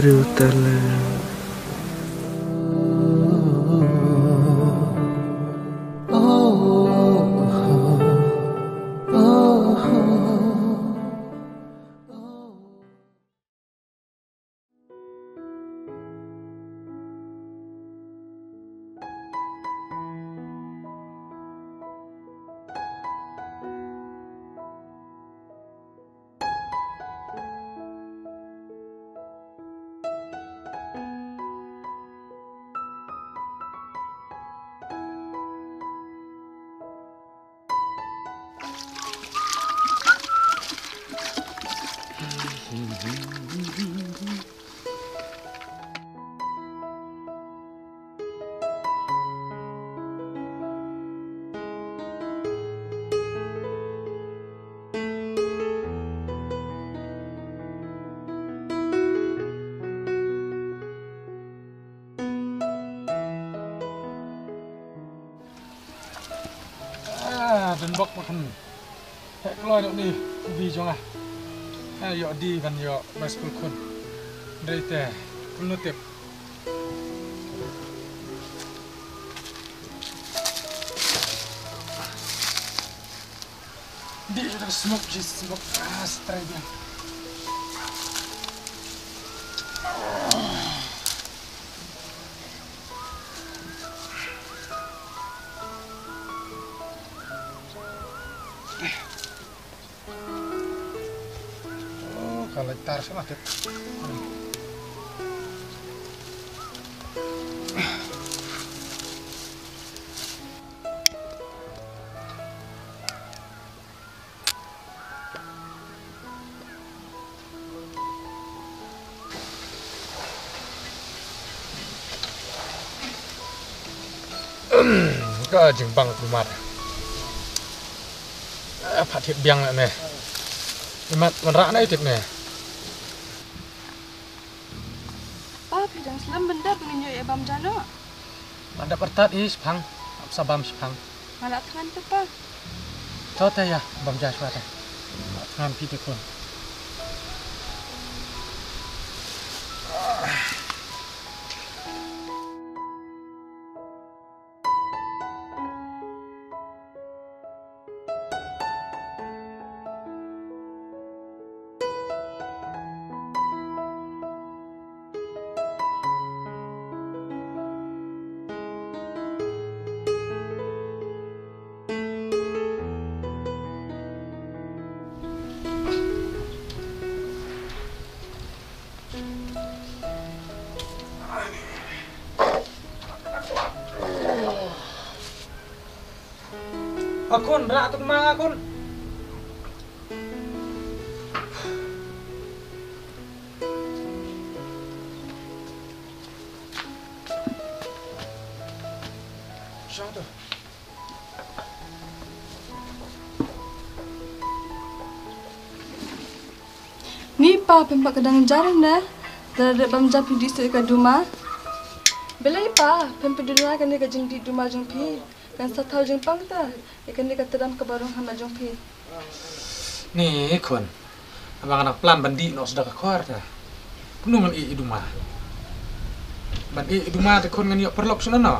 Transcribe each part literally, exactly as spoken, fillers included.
Jerusalem. Ah, don bok ma khan. Heh kloi nok ni, bi jong ah. Ah, ïoh di ban ïoh bai skul khun. Dei te, kul no tip. Di da smoke, ji smoke. Ah, strai biang. Oh, ka lighter sih lah, Tit. Ka jingbang kumat. Eh, phat hit biang ne. Imat man ra na itit ne. Pa, phi dang slem benda phi ngin ïoh ïa bam jano. Mada pertat i shipang, ap sa bam shipang. Mala thngan tu pa. To te ïa, bam ja shwa te. Thngan phi te khun. Akun, ra tu ma akun. Shong tu. Ni pa, phin pat ka dang jar ne? Da da bam ja phi dih seh ka duma. Balei pa, phin pat duna kane ka jingdih duma jong phi. Kan sa thaw jingpang ta ïa kane ka tram kaba rung hangne jong phi. Ni khun. Abang nang plan ban dih noh sdang ka khor ta. Kumno ngan ïeh ïa duma. Ban ïeh ïa duma te khun ngan ïoh paralok shano.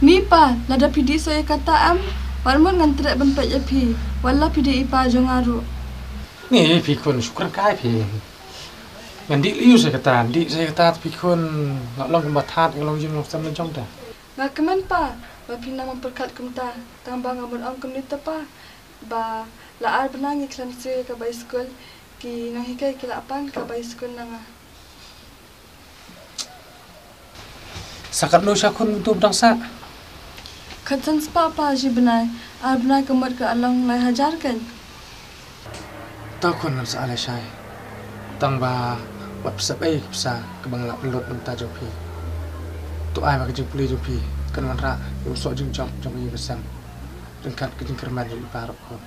Ni pa, lada phi dih seh ïa kata em, wat mut ngan treh ban peit ïa phi. Wat la phi dei i pa jong nga ruh. Ni phi khun, shu kren kai phi. Ngan dih lei seh ïa kata, dih seh ïa kata phi khun. Nga long kumba thad, nga long jingmut sam jong ta. Nga kmen pa, ba phi nang pyrkhat kumta, tang ba nga mut ong kumne te pa, ba la ar bnai ngi khlem siew ïa ka bai skul, ki nonghikai ki la pan ka bai skul na nga. Sa katno sha khun mynta ba dang sah? Khatsan spah pa shi bnai, ar bnai ka mut ka long lai hajar kan. To khun ngan sa leh shai. Tang ba wat pisa ei pisa kaba nga lah pynlut mynta jong phi. To ai ba ka jingpule jong phi kan wanrah ïa u soh jingjop jong ka ïing ka sem. Ryngkat ka jingkyrmen jong i pa ruh khun.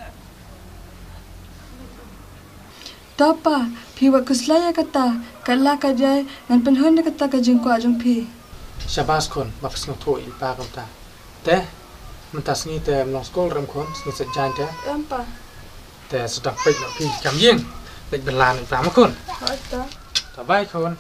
To pa, phi wat khuslai ïa kata, kat la kat jai ngan pynhun ïa kata ka jingkwah jong phi. Shabas khun, ba phi sngewthuh ïa i pa kumta. Te mynta sngi te ym long skul rem khun, sngi Saitjaiñ te. Em pa. Te sdang peit noh phi kam ïing. Leit bylla noh i pa ma khun. Hooid pa. Bye khun.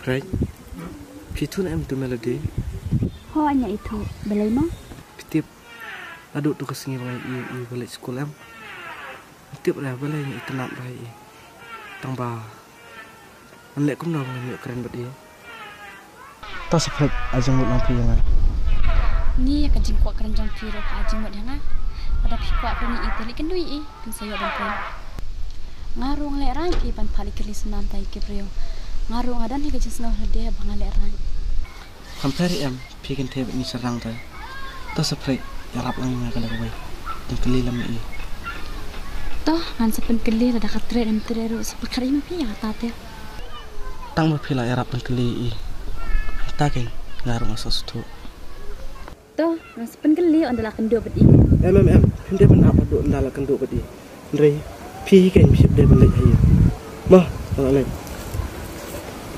Phrek, phi tun em tu Melody? Ho, nga ithuh. Balei mo? Phi tip, naduh tu ka sngi ba nga ïohi ïa i ba leit skul em. Phi tip re balei nga itynnad bha ïa i. Tang ba ngan leh kumno ba ngan ïoh kren bad i. To sa Phrek, ai jingmut lang phi ïa nga. Ni ïa ka jingkwah kren jong phi ruh ha ai jingmut ïa nga. Lada phi kwah kren ïa i te leit kynduh ïa i, phin sa ïoh ban kren. Nga ruh nga lehraiñ phi ban phah leit kylli snem tai ki briew. Nga ruh nga don hi ka jingsngew lade ba nga lehraiñ. Kham pher em, phi kynthei bad ngi syrang te. To sa Phrek, ïarap lang ïa nga kane kawei. Ngan kylli lem ïa i. To, ngan sa pynkylli lada ka treh em treh ruh sa pyrkhat ïa ma phi ïa kata te. Tang ba phi la ïarap pynkylli ïa i. Kata kein, nga ruh nga sa sngewthuh. To, ngan sa pynkylli ynda la kynduh bad i. Em em em, phim dei ban ap haduh ynda la kynduh bad i. Hynrei phi hi kein phi dei ban leit ha ïing. Mo, nga la leit.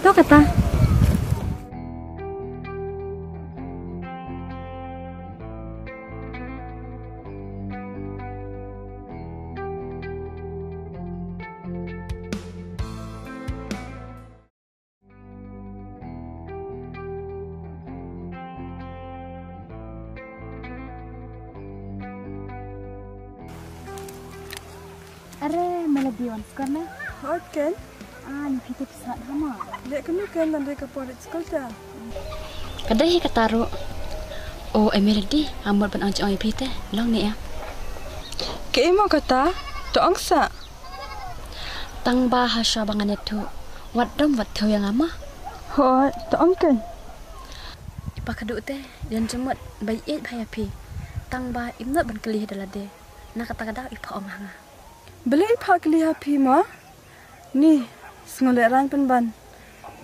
To kata. Are, Melody wan skul ne? Hooid kein. Ah, ni phi te phi sah hama. Leh kumno kein, ngan dei ka por leit skul te. Ka dei hi kata ruh. O, eh Melody, nga mut ban ong jong ïa phi te, long ne em? Kaei mo kata? To ong sa. Tang ba ha shuwa ba ngan ïathuh, wat dom wat thew ïa nga mo. Hooid, to ong kein. I Pa Khadduh te don jingmut ba ïeit bha ïa phi. Tang ba im nud ban kylli hi da lade. Na kata ka daw i phah ong ha nga. Balei i phah kylli ha phi mo? Ni, sngew lehraiñ pynban.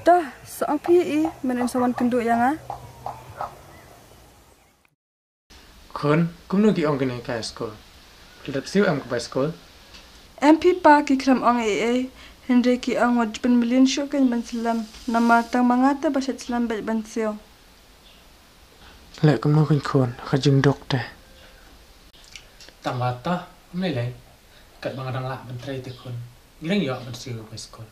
To, sa ong phi ïa i, mynne in sa wan kynduh ïa nga. Khun, kumno ki ong kine ki kai skul? Ki la dep siew em ki bai skul? Em phi pa, ki khlem ong ei ei, hynrei ki ong wat ju pynmlien shuh kein ban slem, namar tang ma nga te ba shet slem beit ban siew. Leh kumno kein khun, ka jingduk te. Tang ba to, ym lei lei. Katba nga dang lah ban trei te khun, ngi dang ïoh ban siew bai skul.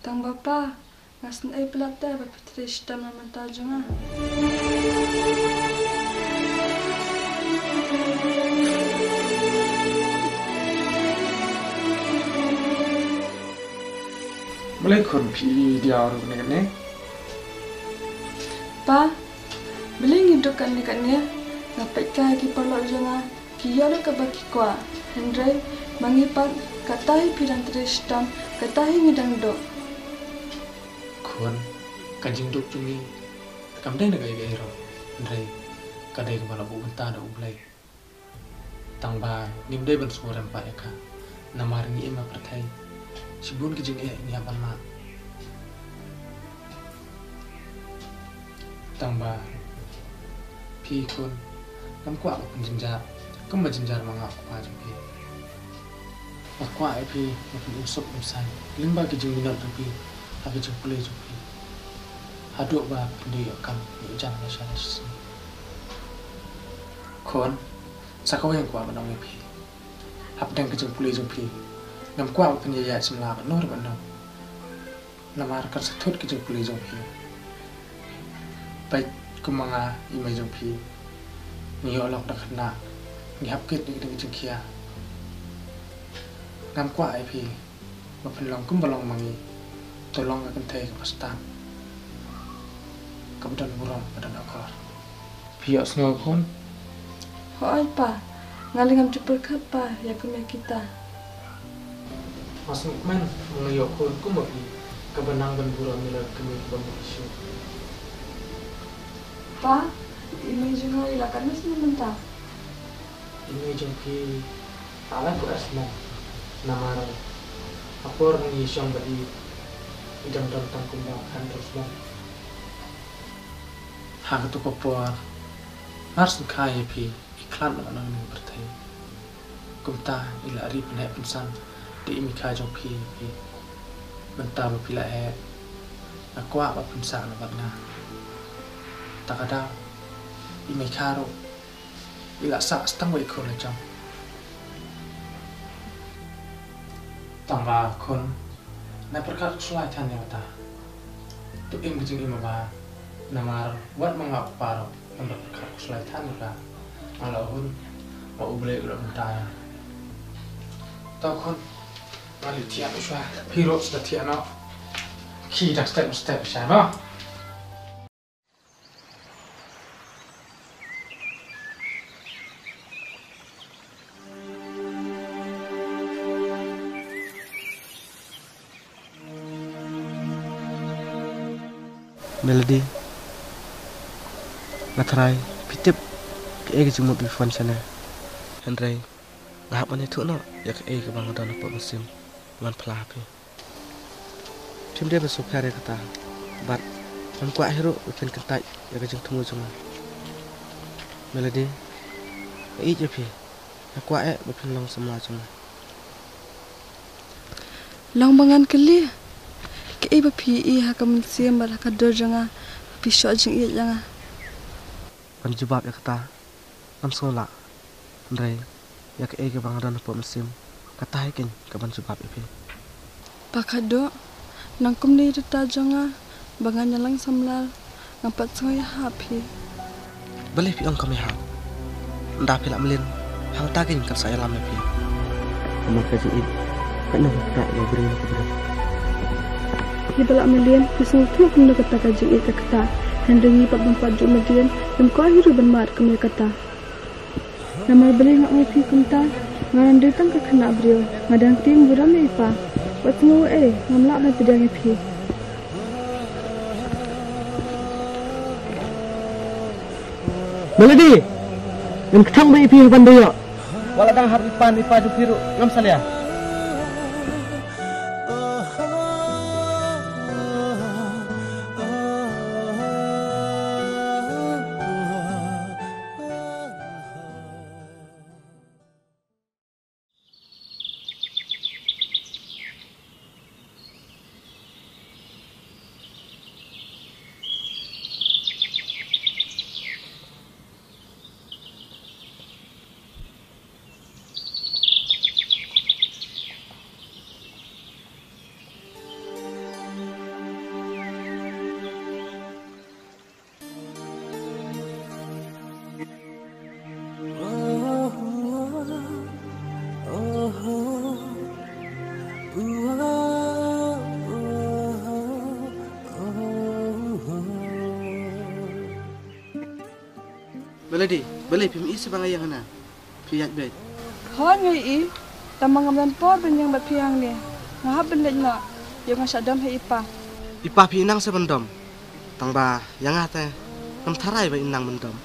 Tang ba pa, nga sngew palat te ba phi trei shitom na bynta jong nga. Balei khun phi diaw ruh ne ne? Pa, balei ngi duk kane kane? Nga peit ïa ki paralok jong nga ki ïoh lut kaba ki kwah. Hynrei ma ngi pat, kata hi phi dang trei shitom, kata hi ngi dang duk. Khun, ka jingduk jong ngi kam dei na kaei kaei ruh, hynrei ka dei kaba la buh bynta da U Blei. Tang ba ngim dei ban sngewrem pat ïa ka, namar ngi im ha pyrthei, shibun ki jingeh ngi hap ban mad. Tang ba phi khun, ngam kwah ba phin jynjar kumba jynjar ma nga u kpa jong phi. Nga kwah ïa phi ba phin im suk im saiñ lyngba ki jingminot jong phi ha ki jingpule jong phi, haduh ba phin da ïoh kam ïoh jan lashai lashisngi. Khun, sa kawei nga kwah ban ong ïa phi. Hapdeng ka jingpule jong phi, ngam kwah ba phin ïaid samla bad no re bad no, namar kan sa thut ka jingpule jong phi. Peit kum ma nga, i mei jong phi, ngi ïoh lok da khynnah, ngi hap kit ïa ka jingkhia. Ngam kwah ïa phi ba phin long kumba long ma ngi, to long ka kynthei kaba stad, kaba don burom, ba don akor. Phi ïohsngew khun? Hooid pa, nga lei ngam ju pyrkhat pa ïa kane kita. Nga sngewkmen ba nga ïoh khun kumba phi, kaba nang ban burom ïa la ka kmie kaba mut shuh. Pa, i mei jong nga i la katno snem mynta? I mei jong phi i la laiphew ar snem. Namar ha por ba ngi shong bad i, i dang don tang kumba khathynriew snem. Ha kato ka por, mar sngewkhia ïa phi, i khlad noh na kane ka pyrthei. Kumta i la ri pynheh pynsan da i mei jong phi ïa phi. Mynta ba phi la heh, nga kwah ba phin sah noh bad nga. Ta ka daw, i mei ruh i la sah tang wei i khun la jong. Tang ba khun, nai pyrkhat khuslai than ïa kata. To im ka jingim ba bha, namar wat ma nga u kpa ruh ngan da pyrkhat khuslai than ïa ka. Nga la hun ba U Blei u la bynta ïa. To khun, nga leit thiah noh shuwa, phi ruh sa thiah noh. Khie dang step step sha noh. Melody, nga tharai phi tip kaei ka jingmut ba phi wan shane. Hynrei nga hap ban ïathuh noh ïa kaei kaba nga don hapoh mynsiem ban pla ha phi. Phim dei ban sngewpher ïa kata, bad ngam kwah hi ruh ba phin kyntait ïa ka jingthmu jong nga. Melody, nga ïeit ïa phi, nga kwah eh ba phin long samla jong nga. Long ba ngan kylli, kaei ba phi ïohi ha ka mynsiem bad ha ka dur jong nga ba phi shoh jingïeit ïa nga? Ban jubab ïa kata, ngam sngew lah. Hynrei ïa kaei kaba nga don hapoh mynsiem, kata hi keiñ kaban jubab ïa phi. Pa Khatduh, nang kumne ïa rta jong nga ba ngan ïalang samla, ngam pat sngew ïahap hi. Balei phi ong kam ïahap? Ynda phi lah mlien, hangta keiñ kan sa ïalam ïa phi. Namar ka jingïeit ka nang ktah ïa u briew ne u briew. Phi ba lah mlien phi sngewthuh kumno kata ka jingïeit ka ktah, hynrei ngi pat bym pat ju mlien, ngim kwah hi ruh ban mad kum ïa kata. Namar balei nga ong ïa phi kumta? Nga dang dei tang ka khynnah briew, nga dang tieng burom ïa i pa. Wat sngew ei, ngam lah ban pdiang ïa phi. Melody, ngin kthang beit ïa phi ha ban da ïoh. Wat la dang hap i pa ne i pa jong phi ruh ngam salia. Balei di, balei phim ïohi sa ba nga ïeng hana? Phi ïaid beit. Hooid nga ïohi, tang ba ngam don por ban ïeng bad phi hangne. Nga hap ban leit noh, ïoh nga shah dom ha i pa. I pa phi i nang sa ban dom. Tang ba ïa nga te ngam tharai ba i nang ban dom.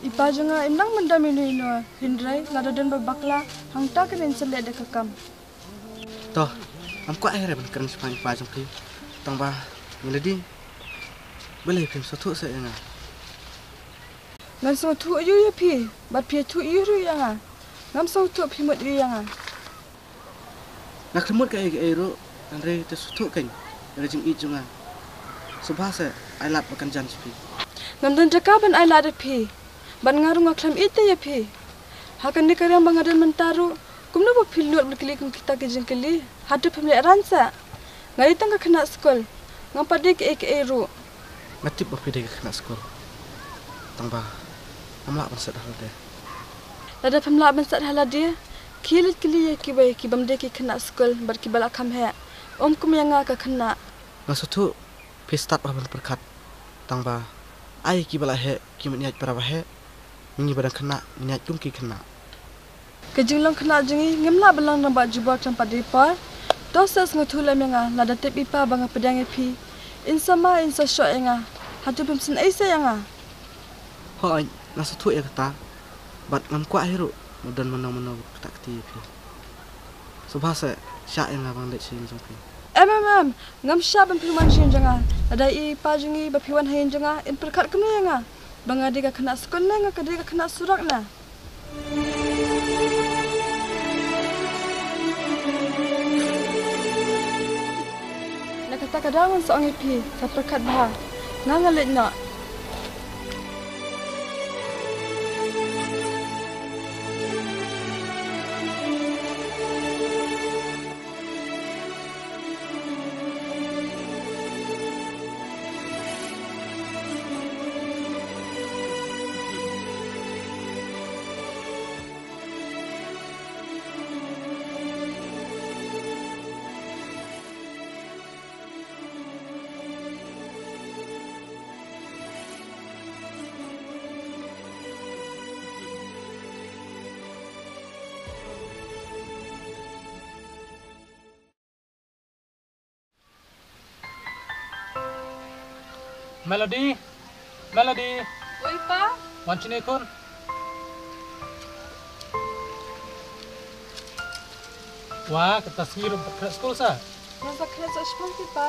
I pa jong nga im nang ban dom ïano ïano, hynrei lada don ba bakla, hangta kan yn sa leh da ka kam. To, ngam kwah hi re ban kren shaphang i pa jong phi. Tang ba, Melody, balei phim sngewthuh sa ïa nga? Ngan sngewthuh aiu ïa phi, bad phi ïathuh aiu ruh ïa nga? Ngam sngewthuh phi mut aiu ïa nga. Nga khlem mut kaei kaei ruh, hynrei te sngewthuh kein ïa ka jingïeit jong nga. Sngewbha sa, ai lad ba kan jan sha phi. Ngam don jaka ban ai lad ïa phi. Bad nga ruh nga khlem ïeit te ïa phi. Ha kane ka reng ba nga don mynta ruh, kumno ba phi lut ban kylli kum kita ki jingkylli? Hato phim lehraiñ sa? Nga dei tang ka khynnah skul. Ngam pat dei kaei kaei ruh. Nga tip ba phi dei ka khynnah skul. Tang ba ngam lah ban set ha lade. Lada phim lah ban set ha lade, khie leit kylli ïa kiwei ki bym dei ki khynnah skul bad kiba la kham heh. Ym kum ïa nga ka khynnah. Nga sngewthuh phi stad bha ban pyrkhat. Tang ba ai kiba la heh ki mut ïaid para ba heh. Ngi ba dang khynnah ngin ïaid kum ki khynnah. Ka jinglong khynnah jong ngi ngim lah ban long rangbah jubor tang pat dei por. To sa sngewthuh lem ïa nga, lada tip i pa ba nga pdiang ïa phi, in sa ma in sa shoh ïa nga. Hato phim sngew ei sa ïa nga? Hooid, nga sngewthuh ïa kata. Bad ngam kwah hi ruh ba don mano mano ba kata kti ïa phi. Sngewbha sa shah ïa nga ban leit sha ïing jong phi. Em em em, ngam shah ban phi wan sha ïing jong nga. Lada i pa jong ngi ba phi wan ha ïing jong nga, in pyrkhat kumno ïa nga? Ba nga dei ka khynnah skul ne nga ka dei ka khynnah surok ne? Na kata ka daw ngan sa ong ïa phi, sa pyrkhat bha. Nga nga leit noh. Melody, Melody. Oi pa. Wan shane khun. Wah, kata sngi ruh pat khreh skul sa. Nga sa khreh sa shipang phi pa.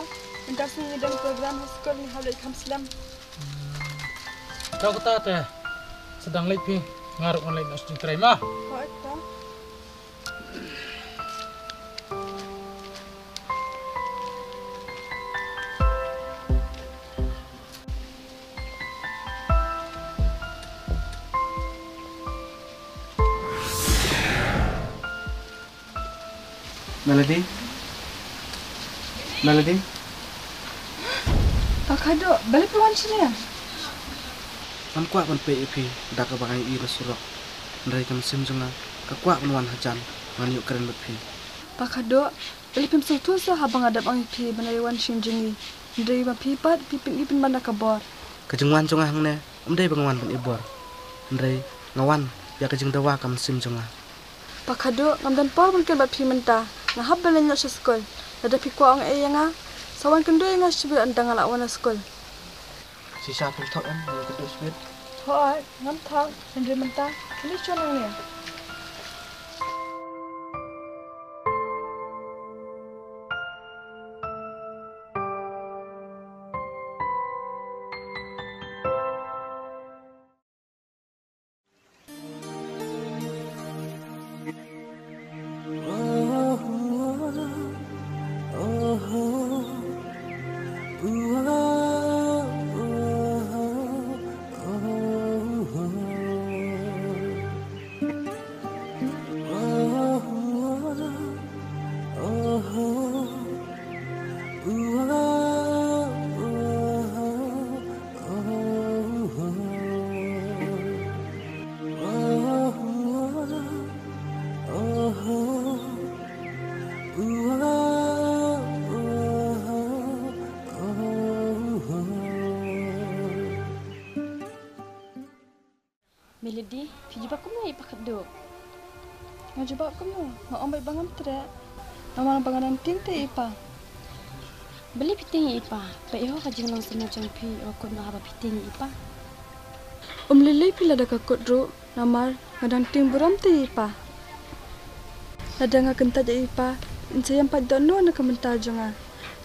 Mynta sngi ngi don program ha skul, ngi hap leit kham slem. Hmm. Tau kata te. Sdang leit phi. Nga ruh ngan leit noh sha jingtrei ma. Hooid pa. Melody? Melody? Pa Khaduh, balei phi wan shane? Ngam kwah ban peit ïa phi da kaba nga ïohi na surok. Hynrei ka mynsiem jong nga ka kwah ban wan hajan, ngan ïoh kren bad phi. Pa Khaduh, balei phim sngewthuh sa haba nga dep ong ïa phi ban leit wan sha ïing jong ngi? Hynrei ma phi pat phi pyni pynban da ka bor. Ka jingwan jong nga hangne ym dei ba nga wan ban ai bor. Hynrei nga wan ïa ka jingdawa ka mynsiem jong nga. Pa Khaduh, ngam don por ban kren bad phi mynta. Nga hap ban leit noh sha skul. Lada phi kwah ong ei ïa nga, sa wan kynduh ïa nga shibit ynda nga la wan na skul. Shisha phim thok em, ïa kynduh shibit? Hooid, ngam thok, hynrei mynta, kine shuwa nangne. Melody, phi jubab kumno ïa i Pa Khadduh? Nga jubab kumno? Nga ong beit ba ngam treh. Namar ba nga dang tieng te ïa i Pa. Balei phi tieng ïa i Pa? Peit ho ka jinglong samla jong phi, ïoh kut noh haba phi tieng ïa i Pa. Um lei lei phi lada ka kut ruh, namar nga dang tieng burom te ïa i Pa. Lada nga kyntait ïa i Pa, in sa ïam pat dohnud na ka bynta jong nga.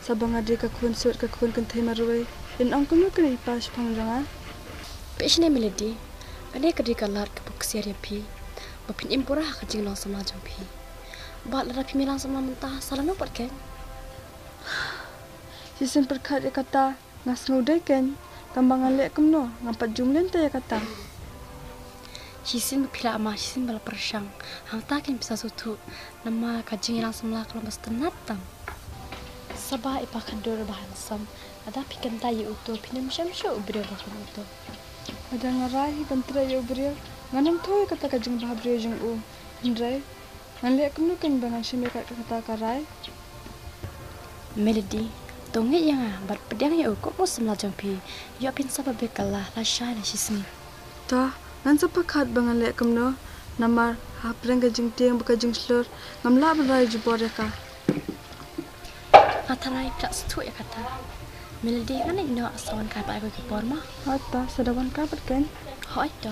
Sa ba nga dei ka khun sut ka khun kynthei marwei, in ong kumno kane i Pa shaphang jong nga? Peit shane Melody, kane ka dei ka lad kaba ksiar ïa phi, ba phin im pura ha ka jinglong samla jong phi. Bad lada phim ïalang samla mynta, sa lano pat keiñ? Shisien pyrkhat ïa kata, nga sngew dei keiñ, tang ba ngan leh kumno, ngam pat ju mlien te ïa kata. Shisien ba phi la mad, shisien ba la pyrshang, hangta keiñ phi sa sngewthuh, namar ka jingïalang samla ka long ba sngewtynnat tam. Sa ba i Pa Khadduh ruh ba handsome, lada phi kyntait ïa uto, phin ym shem shuh u briew ba kum uto. Lada nga rai hi ban treh ïa u briew, ngan ym thoh ïa kata ka jingbhabriew jong u. Hynrei ngan leh kumno keiñ ba ngan shim ïa ka, kata ka rai? Melody, to ngeit ïa nga bad pdiang ïa u kum u samla jong phi. Ïoh phin sngewbha bha ka la, lashai lashisngi. To, ngan sa pyrkhat ba ngan leh kumno, namar hapdeng ka jingtieng bad ka jingshlur, ngam lah ban rai jubor ïa ka. Nga tharai ka sngewthuh ïa kata. Melody, ngan leit noh, sa wan kai pat ïa ka por mo. Hooid to, sa da wan kai pat keiñ. Hooid to.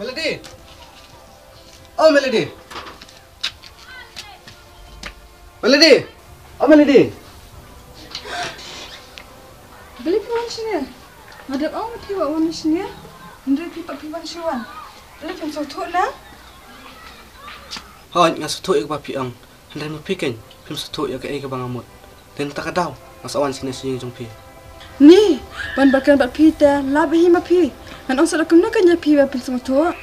Melody! Oh, Melody! Melody! Oh, Melody! Balei phi wan shane? Nga dep ong ba phi wan shane. Hynrei phi pat phi wan shuwa. Balei phim sngewthuh ne? Hooid, nga sngewthuh ïa kaba phi ong. Hynrei ma phi keiñ, phim sngewthuh ïa kaei kaba nga mut. Te mynta ka daw, nga sa wan shane sha ïing jong phi. Ni, ban ba kren bad phi te, lah bha hi ma phi. Ngan ong sa da kumno keiñ ïa phi ba phin sngewthuh.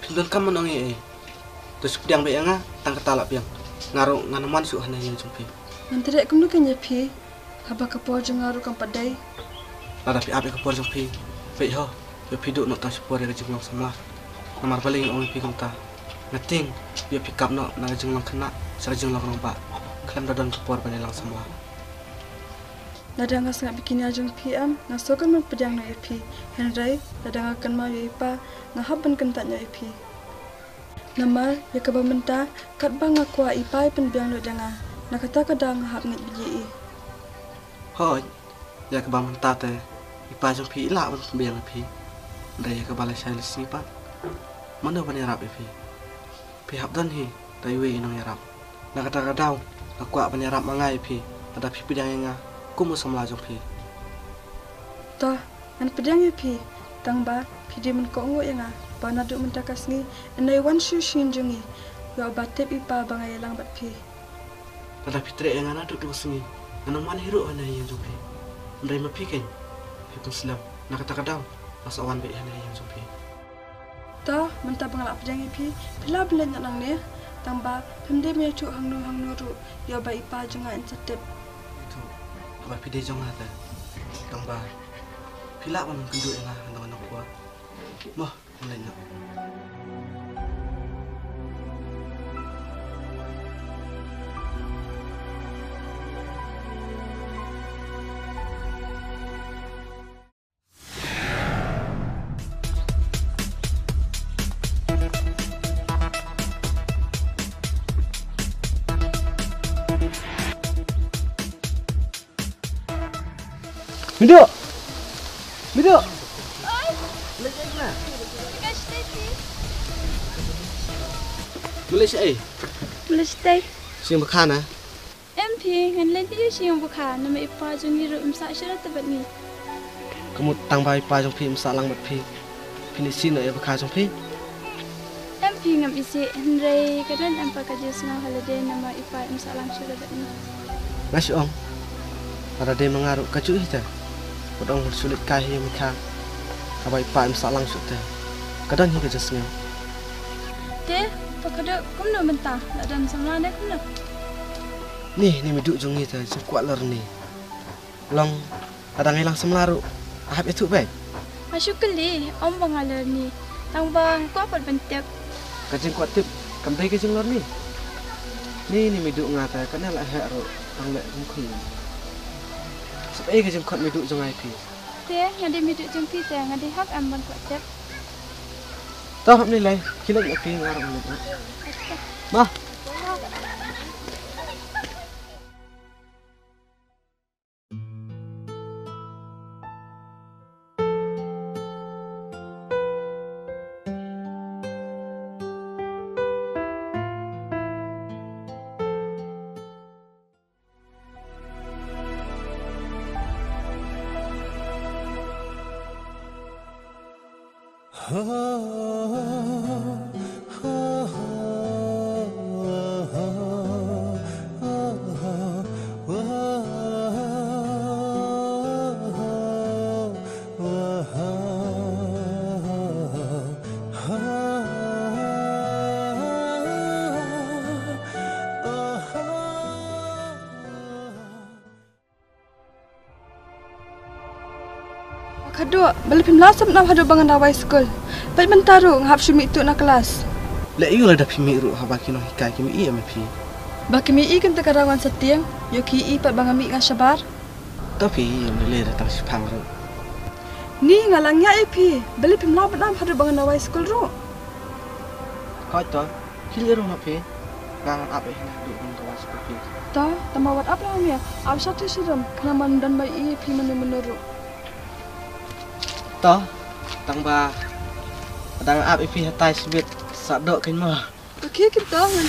Phim donkam ban ong ei ei. To shu pdiang beit ïa nga, tang kata lah biang. Nga ruh ngan ym wan shuh ha ïing jong phi. Ngan treh kumno keiñ ïa phi. Haba ka por jong nga ruh kam pat dei. Lada phi ap ïa ka por jong phi, peit ho, ïoh phi duh noh tang shipor ïa ka jinglong samla. Namar balei nga ong ïa phi kumta? Nga tieng ïoh phi kap noh na ka jinglong khynnah sha ka jinglong rangbah, khlem da don ka por ban ïalang samla. Lada nga sngap ïa ki nia jong phi em, nga sngewkmen ban pdiang noh ïa phi. Hynrei lada nga kynmaw ïa i Pa, nga hap ban kyntait noh ïa phi. Namar ïa kaba mynta, katba nga kwah i Pa i pynbiang lut ïa nga, na kata ka daw nga hap ngeit beit ïa i. Hooid, ïa kaba mynta te i Pa jong phi i lah ban pynbiang ïa phi. Hynrei ïa kaba lashai lashisngi pat, mano ban ïarap ïa phi? Phi hap don hi da iwei i nongïarap. Na kata ka daw nga kwah ban ïarap ma nga ïa phi, lada phi pdiang ïa nga kum u samla jong phi. To, ngan pdiang ïa phi, tang ba phi dei ban kohnguh ïa nga ba naduh mynta ka sngi, ynda i wan sha ïing jong ngi, ïoh ba tip i Pa ba nga ïalang bad phi. Lada phi treh ïa nga naduh tu ka sngi, ngan ym wan hi ruh ha ïing jong phi. Hynrei ma phi keiñ, phi pynslem, na kata ka daw nga sa wan beit ha ïing jong phi. To, mynta ba nga la pdiang ïa phi, phi lah ban leit noh nangne, tang ba phim dei ban ïathuh hangno hangno ruh, ïoh ba i Pa jong nga in sa tip. Ito, haba phi dei jong nga te, tang ba phi lah ban kynduh ïa nga hangno hangno kwah. Mo, ngan leit noh. Mido! Mido! Malaysia eh? Malaysia. Sing bakana? Em phi, ngan leit ïa sha ïing bukha, namar i pa jong ngi ruh um sah shuh te bad ngi. Ka mut tang ba i pa jong phi im sah lang bad phi, phin isih noh ïa ba kha jong phi? Em phi, ngam isih, hynrei ka don em pat ka jingsngew ha lade namar i pa im sah lang shuh da bad ngi. Nga shu ong, lada dei ma nga ruh kajuh hi te. Wat ong shu leit kai hi ïa me kha, haba i pa im sah lang shuh te, ka don hi ka jingsngew. Te, pa Khadduh, kumno mynta, la don samla ne kumno? Ni, ni mei duh jong ngi te jingkwah lorni. Long, lada ngi lang samla ruh, a hap ïathuh beit. Nga shu kylli, ym ba nga lorni. Tang ba nga kwah pat ban tip. Ka jingkwah tip kam dei ka jinglorni. Ni, ni mei duh nga te kane la heh ruh, tang leh kum khun. Sep ei ka jingkhot mei duh jong nga ïa phi. Te, nga dei mei duh jong phi te, nga dei hok em ban kwah tip. To hap ni lei, khie leit ïa phi, nga ruh nga leit. Ma. Khadduh, balei phim lah sep noh haduh ba ngan da wai skul? Peit mynta ruh nga hap shu mih tuh na klas. Leh ïa u lada phim mih ruh haba ki nonghikai kim ïohi ïa me phi. Ba kim ïohi kynta ka daw ngan sa tieng, ïoh ki ïohi pat ba nga mih nga shabar. To phi ïohi ïa me lei da tang shiphang ruh. Ni nga la ngiah ïa phi, balei phim lah ban ap haduh ba ngan da wai skul ruh? Hooid to, khie leit ruh noh phi. Nga ngan ap ïa hi haduh ba ngan da wai skul phi. To, tang ba wat ap lang ïa, ap sha tu shirum, namar ym don ba ïohi ïa phi mynno mynno ruh. To, tang ba lada nga ap ïa phi hatai shibit, sah doh kein mo. Okay, kynta ngan.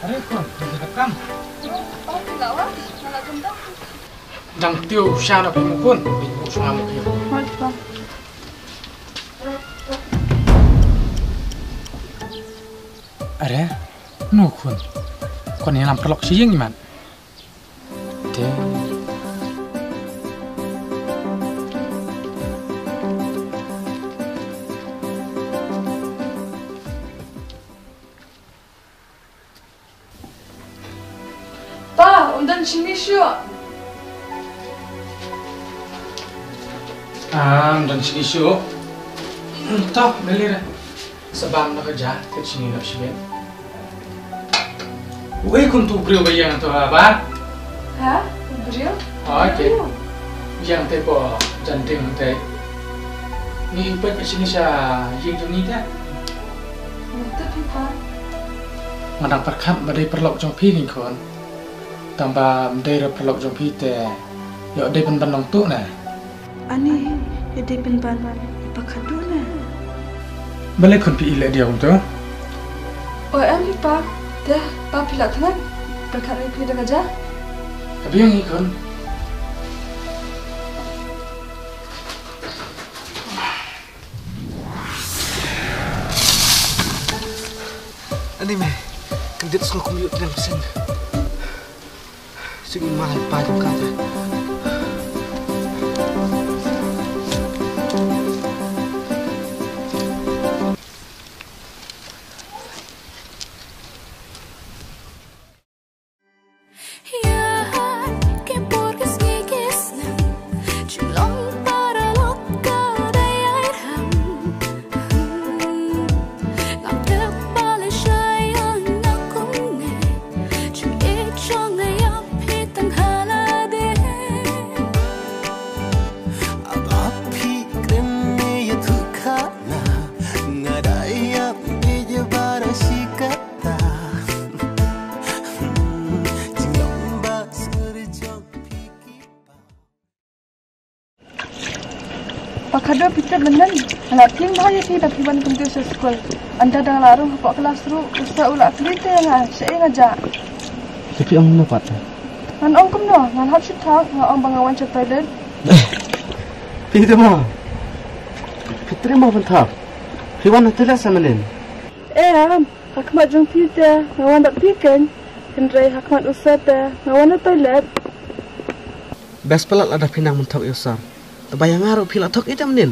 Are khun, phi ïa kam? Oh, phi la wan, nga la kum dang. Dang tiew sha na phi mo khun, phi mo sha mo phi. Hooid pa. Are, no khun. Khun ïalam paralok sha ïing imat. Te. Pa, ym don shisha. Ah, ym don shisha. To, beli re. Sa bam noh ka ja, ka jingïalap shibit. Uei khun tu briew ba ïeng to ha ba? Ha? U briew? Oh, okay. Briew? Ïeng te po jan ding te. Ngi peit ka jingïalap sha ïing jong ngi te. Mynta phi pa. Nga dang pyrkhat ba dei paralok jong phi ning khun. Tang ba ym dei re paralok jong phi te. Ïoh dei pynban long tu na. Ani, ïa dei pynban i pa Khadduh na. Balei khun phi i leh diaw kumto? O em hi pa, te pa phi la thngan, pyrkhat ïa phi da ka ja. Biang ikon. Ani me, kan dit sngewkmen ïa u tneng pynsen. Sing ma hai pa jong ka te. Ba khadduh phi tip mynnin, nga la tieng bha ïa phi ba phi wan kumjuh sha skul. Ynda dang la rung hapoh klas ruh, u sir u la kylli te ïa nga shaei nga jah. Te phi ong kumno pat? Ngan ong kumno, ngan hap shu thok, nga ong ba nga wan sha toilet. Phi te mo. Phi triem mo ban thok. Phi wan ha toilet sa mynnin. Em, ha khmat jong phi te nga wan bad phi keiñ. Hynrei ha khmat u sir te nga wan ha toilet. Best palat lada phi nang ban thok ïa u sir. Tangba ïa nga ruh phi la thok ïa te mynnin.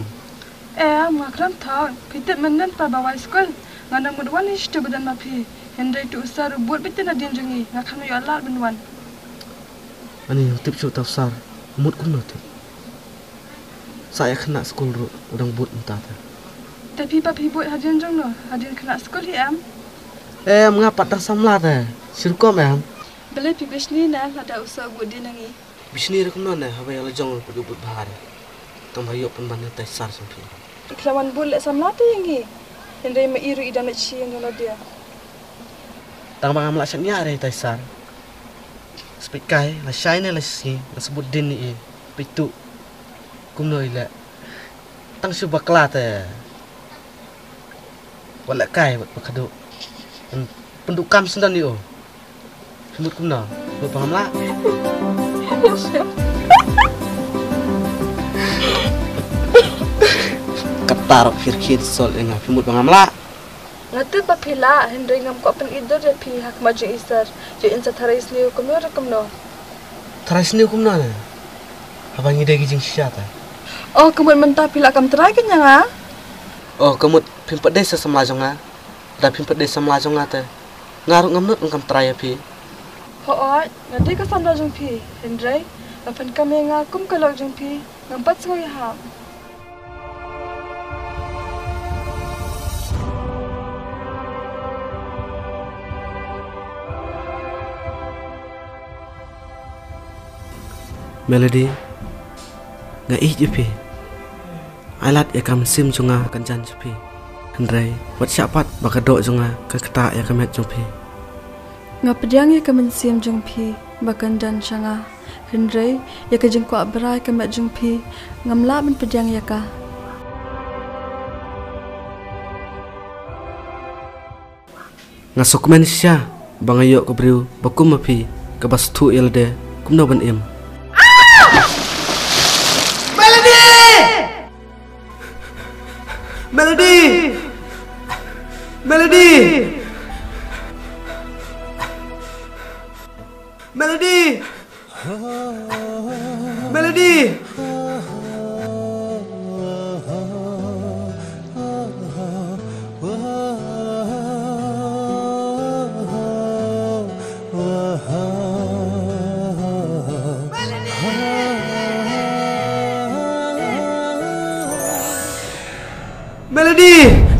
Em, nga khlem thok. Phi tip mynnin pat ba wai skul nga nang mut wan hi sha tu ba don ma phi. Hynrei tu u sir u bud beit nadien jong ngi, nga khlem ïoh lad ban wan. Ani, tip shuh ta u sir u mut kumno te. Sa ïa khynnah skul ruh u dang bud mynta te. Te phi pat phi bud hadien jong no, hadien khynnah skul hi em? Em, nga pat dang samla te. Shi rukom em. Balei phi bishni ne lada u sir u bud dien na ngi? Bishni ruh kumno ne, haba ïa la jong ruh pat u bud bha te. Tang ba ïoh pynban ïa tai sir jong phi. I khlem wan bud leh samla te ïa ngi. Hynrei ma i ruh i dang leit shi ïa lade. Tang ba ngam lah shaniah re tai sir. Spit kai, la shai ne la shi, la sbut din ni i. Peit tu. Kumno i leh. Tang shu bakla te. Wat leh kai, wat ba khadduh. Pynduh kam sendon i o. Phi mut kumno? Mut ba ngam lah. Katta ruh phi rkhie sol ïa nga, phi mut ba ngam lah. Nga tip ba phi lah, hynrei ngam kwah pyni dur ïa phi ha khmat jong i sir. Ïoh in sa tharai sniew kumno re kumno. Tharai sniew kumno ne? Haba ngi dei ki jingshisha te. Oh, ka mut mynta phi lah kam tharai ka ïa nga? Oh, ka mut phim pat dei sa samla jong nga. Da phim pat dei samla jong nga te. Nga ruh ngam nud ban kam tharai ïa phi. Hooid, nga dei ka samla jong phi. Hynrei, la phan kam ïa nga kum ka lok jong phi. Ngam pat sngew ïahap. Melody, nga ïeit ïa phi. Ai lad ïa ka mynsiem jong nga kan jan sha phi. Hynrei, wat shah pat ba ka doh jong nga ka ktah ïa ka met jong phi. Nga pdiang ïa ka mynsiem jong phi ba kan jan sha nga. Hynrei, ïa ka jingkwah brai ka met jong phi, ngam lah ban pdiang ïa ka. Nga sngewkmen shisha ba nga ïoh ka briew ba kum ma phi kaba sngewthuh ïa lade kumno ban im. Melody! Melody! Melody! Melody! Melody! Melody!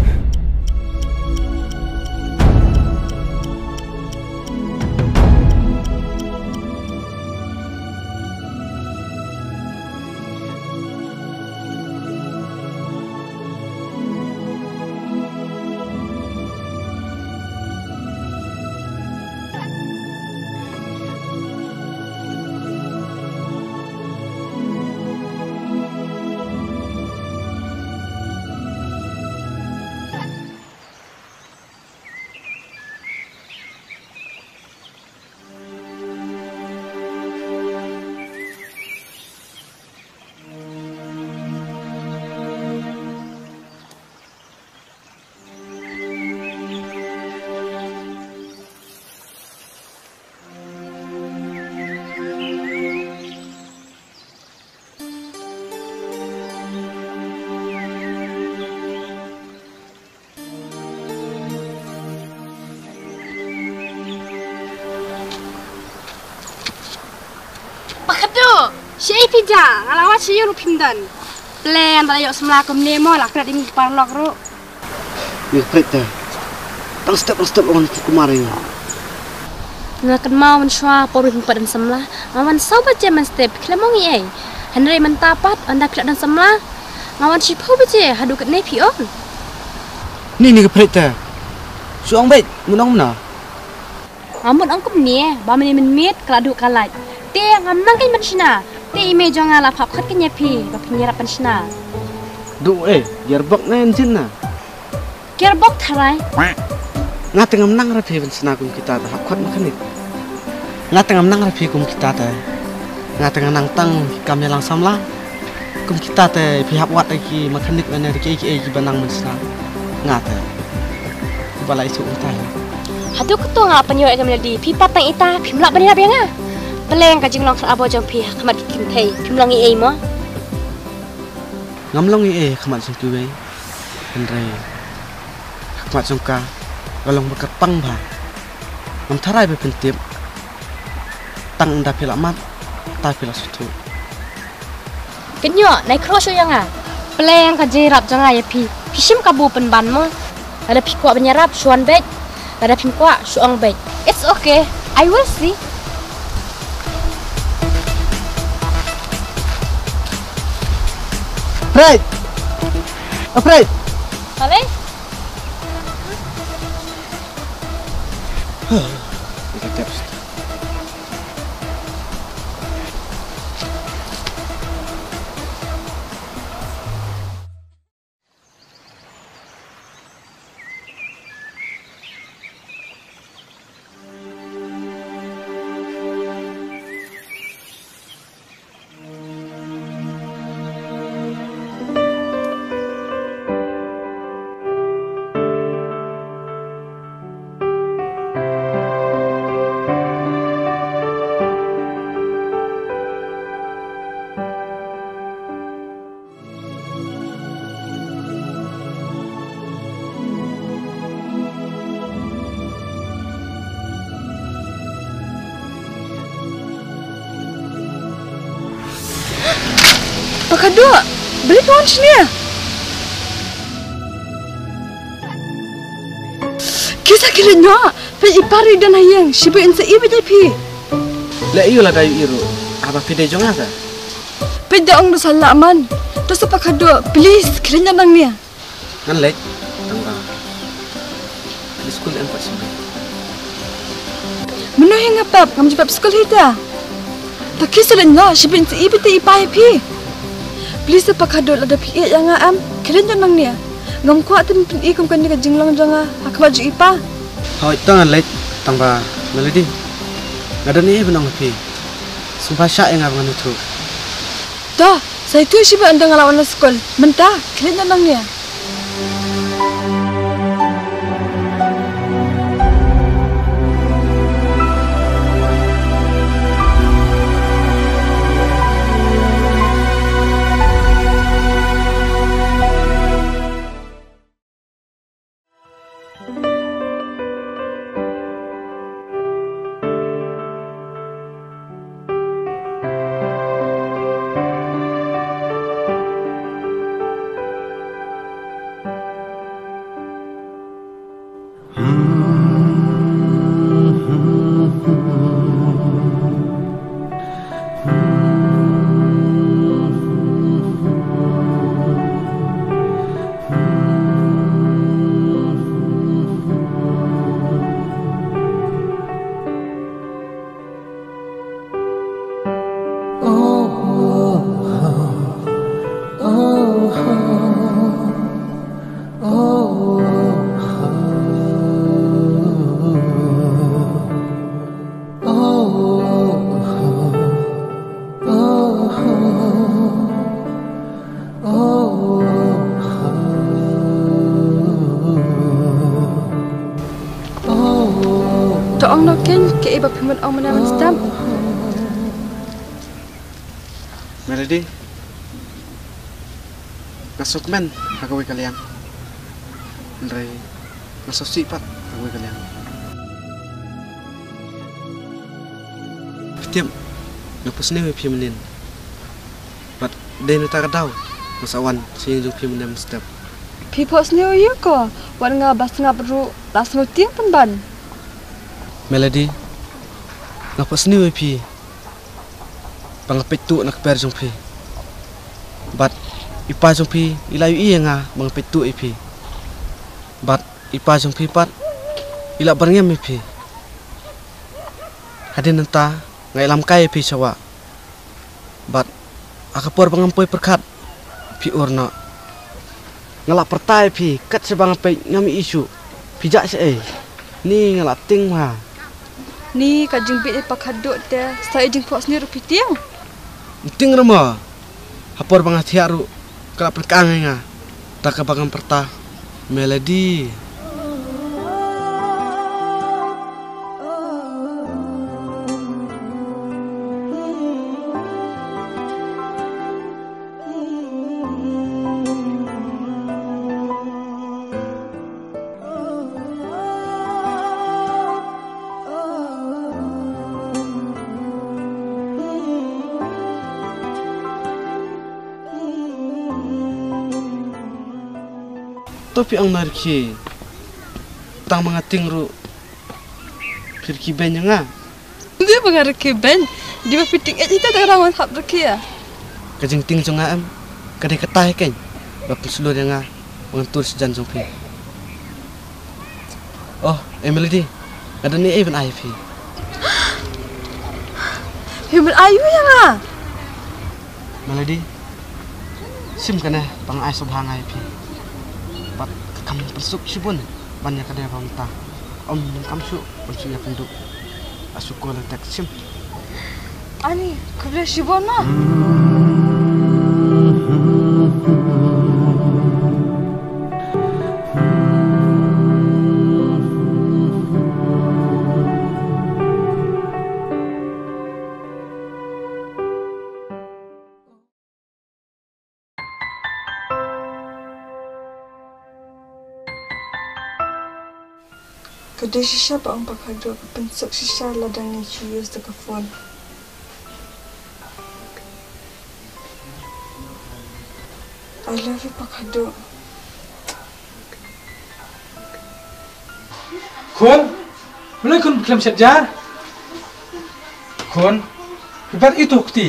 Phi ja, nga la wad sha ïing ruh phim don. Plan ba la ïoh samla kumne mo la klet ïa ngi ki paralok ruh. Ïa pret te. Tang step tang step ong kumar ïa nga. Nga kynmaw mynshuwa por ba phi pat don samla. Nga wan saw baje mynstep khlem ong ei ei. Hynrei mynta pat ynda klet don samla. Nga wan shiphew baje haduh katne phi ong. Ni ni ka pret te. Shu ong beit, mut ong mano. Nga mut ong kumne, ba mynne mynmiet ka la duh ka lait. Te ngam nang kein ban shna. Te i mei jong nga la phah khot kein ïa phi, ba phin ïarap ban shna. Duh eh, gearbox ne engine na? Gearbox tharai. Nga te ngam nang re phi ban shna kum kita te hap khot mechanic. Nga te ngam nang re phi kum kita te. Nga te nga nang tang kam ïalang samla. Kum kita te phi hap wad ïa ki mechanic lane kiei kiei kiba nang ban shna. Nga te. Ba la ïathuh kumta hi. Haduh kato nga pynïoh ïa ka Melody, phi pat tang ita, phim lah ban ïarap ïa nga. Pleng ka jinglong khlem abo jong phi ha khmat ki kynthei, phim long ei ei mo. Ngam long ei ei ha khmat jong kiwei. Hynrei ha khmat jong ka, nga long ba kyrpang bha. Ngam tharai ba phin tip. Tang ynda phi la mad, ta phi la sngewthuh. Pynïoh, nai khroh shuh ïa nga. Pleng ka jingïarap jong nga ïa phi. Phi shim kabu pynban mo. Lada phi kwah ban ïarap, shu wan beit. Lada phim kwah, shu ong beit. It's okay. I will see. Pret! Pret! Alai? Ika tiap. Pakaduk, beli pon sini. Kisa kira nya, pe ipari dan hayang, shibu insa ibi dai pi. Le iu la dai iru, aba pide jong asa. Peit da ong da salah man. To sa pakaduk, please, khlem ïa nang nia. Ngan leit tang ba phi skul em pat sngewbha. Mano hi nga pep, ngam ju pep skul hi ta. Ta ki sa leit noh, shi bin sa i bit i pa hi phi. Please sa pakaduk, lada phi ïa nga em, khlem ïa nang nia. Ngam kwah te phin i kum kane ka jinglong jong nga ha khmat ju i pa. Hoi, to ngan leit tang ba Melody. Nga don ei ban ong ha phi. Sngewbha shah ïa nga ba ngan ïathuh. To, sa ïathuh shi ba ynda nga la wan na skul. Mynta, khlem ïa nang nia. To ong noh kein kaei ba phi mut ong mynne mynstep. Melody, nga sngewkmen ha kawei ka liang. Hynrei nga sngewsih pat ha kawei ka liang. Phi tip, nga pyrshah ïa phi mynnin. Dei na kata ka daw nga sa wan sha ïing jong phi mynne mynstep. Phi phohsniew ïa ko, wat nga ba sngap ruh la sngew tieng pynban. Melody, nga phohsniew ïa phi ba nga peit tuh na kper jong phi. Bad i pa jong phi i la ïohi ïa nga ba nga peit tuh ïa phi. Bad i pa jong phi pat i la byrngem ïa phi. Hadien nangta nga ïalam kai ïa phi sha wah. Bad ha ka por ba ngam poi pyrkhat phi ur noh. Nga la pyrta ïa phi kat shaba nga peit ngam ïohi shuh. Phi jah shaei? Ni nga la tieng bha. Ni ka jingbit ïa pa Khatduh te sa i jingphohsniew ruh phi tieng. Tieng ruh mo. Ha por ba nga thiah ruh ka la pynkylla ïa nga da kaba ngam pyrta Melody. To phi ong na rkhie. Tang ma nga tieng ruh phi rkhie beiñ ïa nga. Dei ba nga rkhie beiñ. Dei ba phi tieng eh ita da rang wan hap rkhie. Ka jingtieng jong nga em ka dei kata hi keiñ ba pynslur ïa nga ba ngan tur sha jan jong phi. Oh, eh Melody, nga don ei ei ban ai phi. Phi ban ai ïa nga? Melody, shim kane ba nga ai sngewbha nga ïa phi. Bad ka kam pynsuk shibun ban ïa ka dei ba mynta. Ym donkam shuh ban shu ïa pynduh. Ashu ko la tek shim. Ani, khublei shibun ma. Ka dei shisha ba ong pa Khatduh ka pynsuk shisha lada ngi shu use da ka phone. I love you pa Khatduh. Khun, balei khun khlem shet jar? Khun, phi bat ïa uto u kti.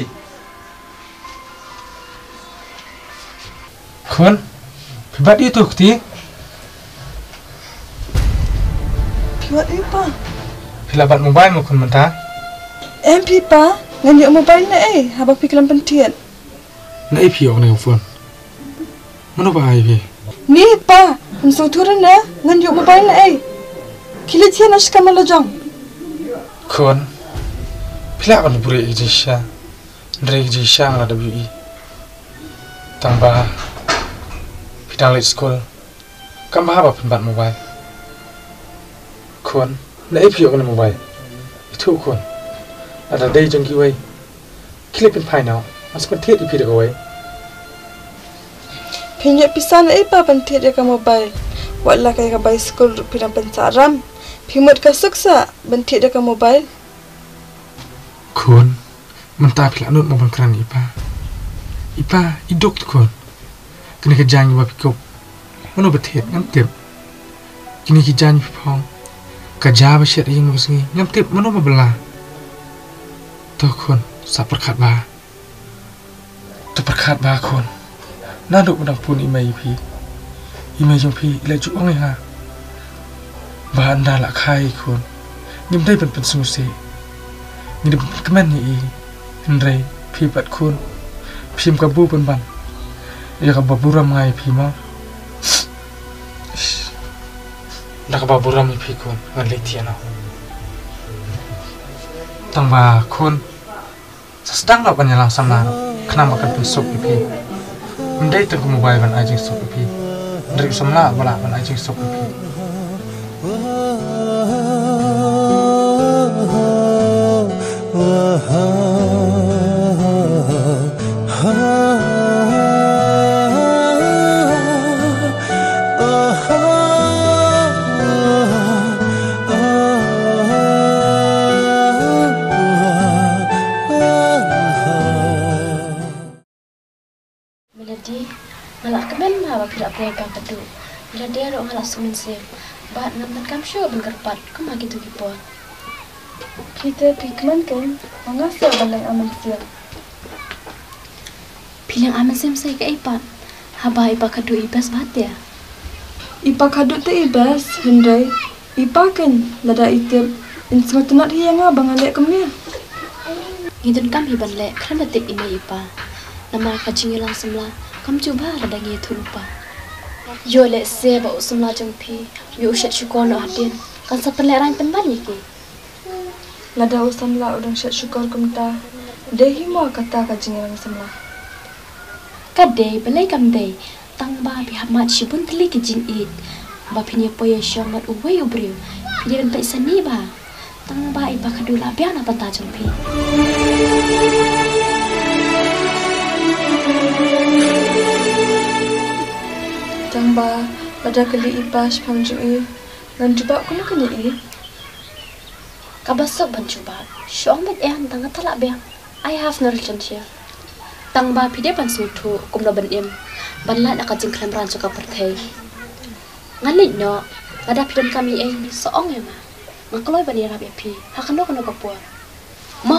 Khun, phi bat ïa uto u kti. Phi bat ïa u pa. Phi la bat mobile mo khun mynta? Em phi pa, ngan ïoh mobile naei haba phi khlem pynthied? Naei phi ïoh kane ka phone? Mano ba ai phi? Ni pa, ym sngewthuh re ne, ngan ïoh mobile naei? Khie leit thied noh sha kamra la jong. Khun, phi lah ban buhrieh ïa ka jingshisha. Hynrei ka jingshisha nga la dep ïohi. Tang ba phi dang leit skul. Kam bha ba phin bat mobile. Khun, naei phi ïoh kane mobile? Ithuh khun, lada dei jong kiwei, khie leit pynphai noh, ngan sa pynthied ïa phi da kawei. Phin ïoh pisa naei pa ban thied ïa ka mobile? Wat la ka ïa ka bai skul ruh phi dang pynsah ram. Phi mut ka suk sa ban thied ïa ka mobile? Khun, mynta phi la nud mo ban kren ïa i pa? I pa i duk te khun. Kine ki jaiñ kiba phi kup, mano ba thied ngam tip. Kine ki jaiñ phi phong, ka ja ba shet ïing ba sngi ngam tip mano ba bylla. To khun, sa pyrkhat bha. To pyrkhat bha khun. Naduh ba dang pun i mei ïa phi, i mei jong phi i la ju ong ïa nga ba ynda la kha ïa i khun ngim dei ban pynsngewsih, ngi dei ban pynkmen ïa i. Hynrei phi bad khun phim kabu pynban ïa kaba burom nga ïa phi mo. Da kaba burom ïa phi khun ngan leit thied noh. Tang ba khun, sa sdang noh ban ïalang samla khnang ba kan pynsuk ïa phi. Ym dei tang ka mobile ban ai jingsuk ïa phi, hynrei u samla ba lah ban ai jingsuk ïa phi. Mynsiem. Bad ngam donkam shuh ban kyrpad kumba kito ki por. Phi te phi kmen kein, ma nga shuh ban leh mynsiem. Phi leh mynsiem sa ïa kaei pat? Haba i Pa Khadduh i best bha te. I Pa Khadduh te i best, hynrei i Pa kein, lada i tip, in sngewtynnat hi ïa nga ba nga leh kumne. Ngi donkam hi ban leh khlem da tip i mei i pa. Namar ka jingïalang samla kam ju bha lada ngi ïathuh lypa. Ïoh lehse ba u samla jong phi, ïoh u shet shukor noh hadien, kan sa pynlehraiñ pynban ïa ki. Lada u samla u dang shet shukor kumta, dei hi mo kata ka jingïalang samla? Ka dei, balei kam dei? Tang ba phi hap mad shibun tylli ki jingïeit ba phin ïa poi ïa shong bad uwei u briew, phi dei ban peit sani bha. Tang ba i Pa Khadduh la biang na bynta jong phi. Tang ba lada kylli i Pa shaphang jong i, ngan jubab kumno kein ïa i? Kaba suk ban jubab, shu ong beit em, tang kata la biang. I have no relationship. Tang ba phi dei ban sngewthuh kumno ban im, ban lait na ka jingkhlem rang jong ka pyrthei. Ngan leit noh, lada phi donkam ei ei, sa ong ïa nga. Nga kloi ban ïarap ïa phi ha kano kano ka por. Mo.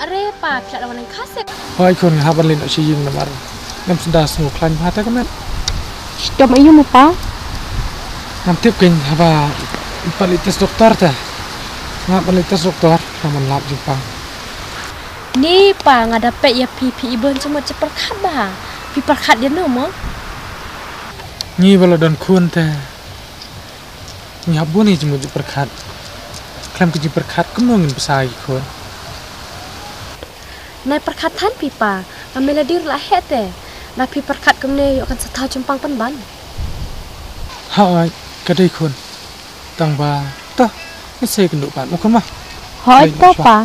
Are pa, phi la wan nang kha se. Hooid khun, nga hap ban leit noh sha ïing namar ngam sngewthuh, sngew khlaiñ bha te ka met. Sdom aïu mo pa? Ngam tip kein, haba i pat leit test doktor te. Nga hap ban leit test doktor, ngam ban lap jingpang. Ni pa, nga da peit ïa phi, phi i bun jingmut jingpyrkhat bha. Phi pyrkhat ïa no mo? Ngi ba la don khun te ngi hap bun ïa jingmut jingpyrkhat. Khlem ka jingpyrkhat kumno ngin bsa ïa ki khun. Nai pyrkhat than phi pa, ka Melody ruh la heh te. Lada phi pyrkhat kumne ïoh kan sa thaw jingpang pynban. Hooid, ka dei khun. Tang ba, to, ngin sa ïakynduh pat mo khun mo. Hooid, to pa.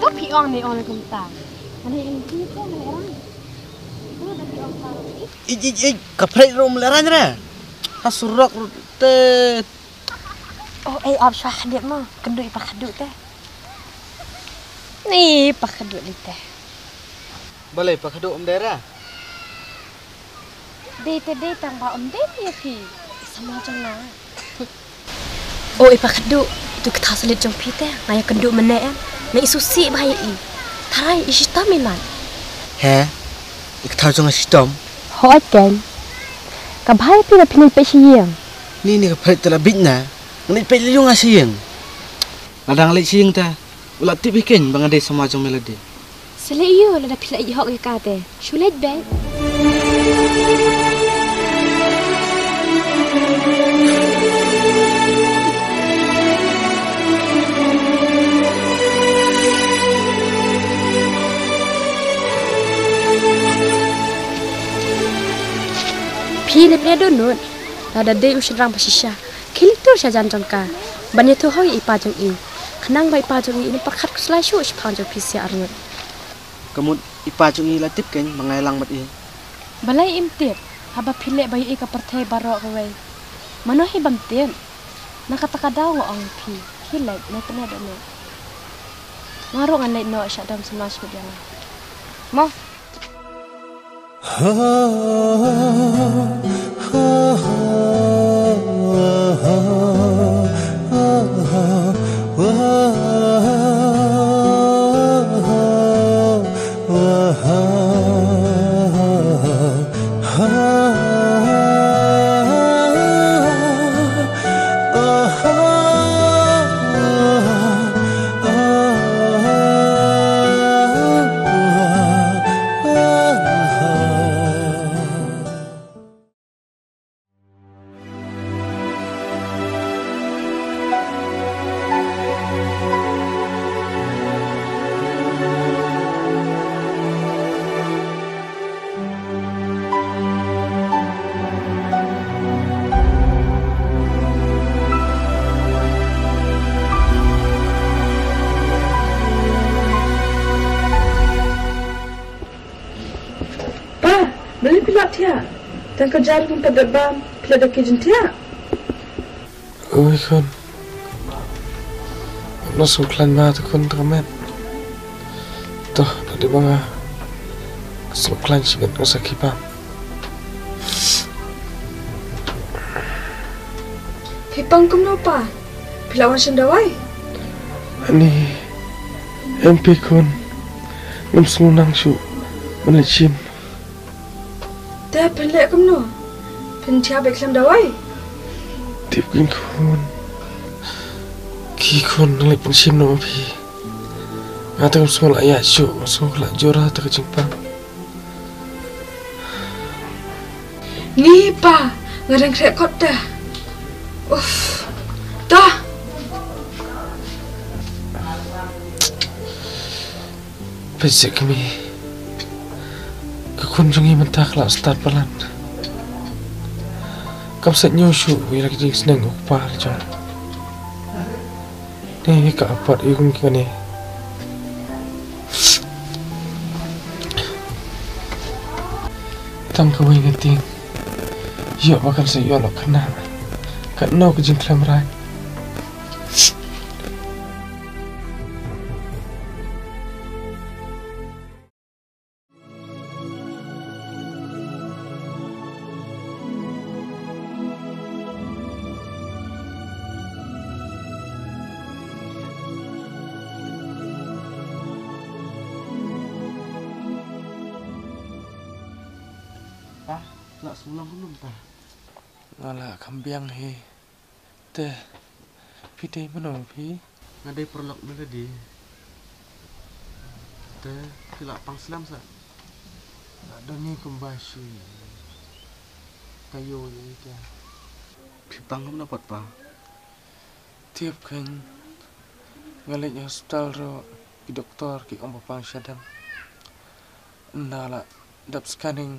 Ka phi ong ne ong kumta. Ane ing phi te ne rang. Ij, ij, ij, ka phrei rum le rang re. Ha surok ru te. Oh, eh, ap shwa khadit mo. Kynduh i pa khadit te. Ni pa khadit li te. Balei pa khadit um dera? Dei te dei tang ba um dei ïa phi. Sama jong na. Oh, i pa khadit. Tu ka thaw salit jong phi te. Nga ïa kynduh mene em. Nga i susi ba ïa i. Tharai i shitom i mat. He? I ka thaw jong nga shitom? Hooid ken. Ka bha ïa phi ba phi nang peit sha ïing. Ni ni ka phrei te la bit na. Nga nang peit lei ïa nga sha ïing. Lada nga leit sha ïing te. U la tip hi ken ba nga dei sama jong Melody. Sa leit ïa u lada phi la ïoh ïa ka te. Shu leit beit. Phi leh phi dohnud. Lada dei u shynrang ba shisha. Khie leit tur sha jan jong ka. Ban ïathuh hoi ïa i pa jong i. Khnang ba i pa jong i in pyrkhat khuslai shuh shaphang jong phi sha arngut. Ka mut i pa jong i la tip ken ba nga ïalang bad i. Balei im tip haba phi leh ba ïa i ka pyrthei baroh kawei. Mano hi bym tip. Na kata ka daw nga ong ïa phi. Khie leit, nai pyneh dohnud. Nga ruh ngan leit noh sha dom samla sha kut ïa nga. Mo. Pa, balei phi lap thiah? Tang ka jar kum pat da bam, phi lap da ki jingthiah. Oi khun. Nga sngewkhlaiñ bha te khun te ka met. To, da dei ba nga sngewkhlaiñ shibit nga sa khie bam. Phi pang kumno pa? Phi la wan shim dawai? Ani, em phi khun. Ngam sngew nang shuh ban leit shim. Te phin leh kumno? Phin thiah beit khlem dawai? Tip keiñ khun. Ki khun nang leit pynshim noh ma phi. Nga te ngam sngew lah ïaid shuh, ngam sngew lah jur ha kata ka jingpang. Ni pa, nga dang khreh kot te. Uff. Ta. Peit seh kmie. Ka khun jong ngi mynta ka la stad palat. Kam sait ñiew shuh ïa la ka jingsneng u kpa la jong. Ni ka apot ïa kum kane. Tang kawei nga tieng. Ïoh ba kan sa ïoh lok khynnah. Katno ka jingkhlem rai. Pa, Lah sngewlong kumno mynta? Nga lah kham biang hi. Te, phi dei mano phi? Nga dei paralok Melody. Te, phi lah pang slem sa? Lah don ngi kumba shi taïew ïa ita. Phi pang kumno pat pa? Tip kheiñ, nga leit hospital ruh ki doktor ki ong ba pang shadem. Ynda lah dep scanning,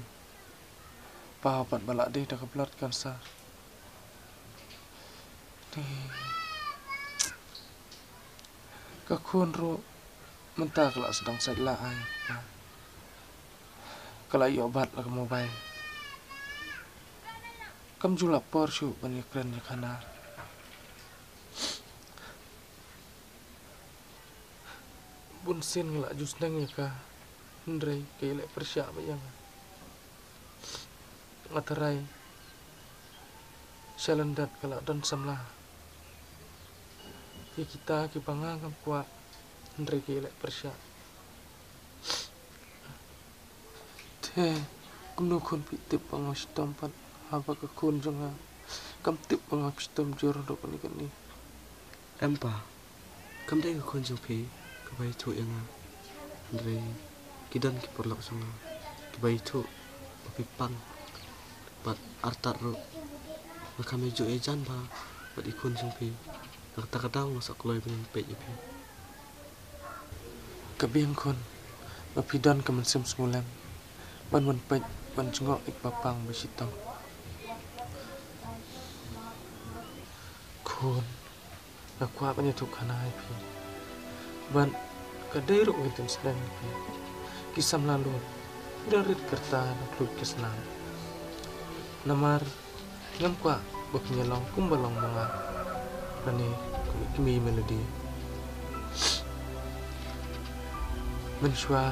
paw pat ba lah dei da ka blood cancer. Te ka khun ruh mynta ka lah sdang sait la ai. Ka lah ïoh bat la ka mobile. Kam ju lah por shuh ban ïakren ïakhana. Bun sien nga lah ju sneng ïa ka, hynrei ka ïaleh pyrshah bha ïa nga. Nga tharai sha lyndet ka lah don samla ïa kita kiba nga ngam kwah, hynrei ka ïaleh pyrshah. Te kumno khun phi tip ba nga shitom pat, haba ka khun jong nga kam tip ba nga shitom jur haduh kane kane. Em pa, kam dei ka khun jong phi kaba ïathuh ïa nga, hynrei ki don ki paralok jong nga kiba ïathuh ba phi pang. Bad artat ruh nga kham ïa juh ïa jan bha bad i khun jong phi. Na kata ka daw nga sa kloi ban peit ïa phi. Ka biang khun ba phi don ka mynsiem sngewlem ban wan peit ban jngoh ïa kaba pang ba shitom. Khun, nga kwah ban ïathuh khana ïa phi. Bad ka dei ruh ka ktien sdang ïa phi. Ki samla lum ki la rit ka rta na khluit ka snam. Namar ngam kwah ba phin ïalong kumba long ma nga lane kum i kmie Melody. Mynshuwa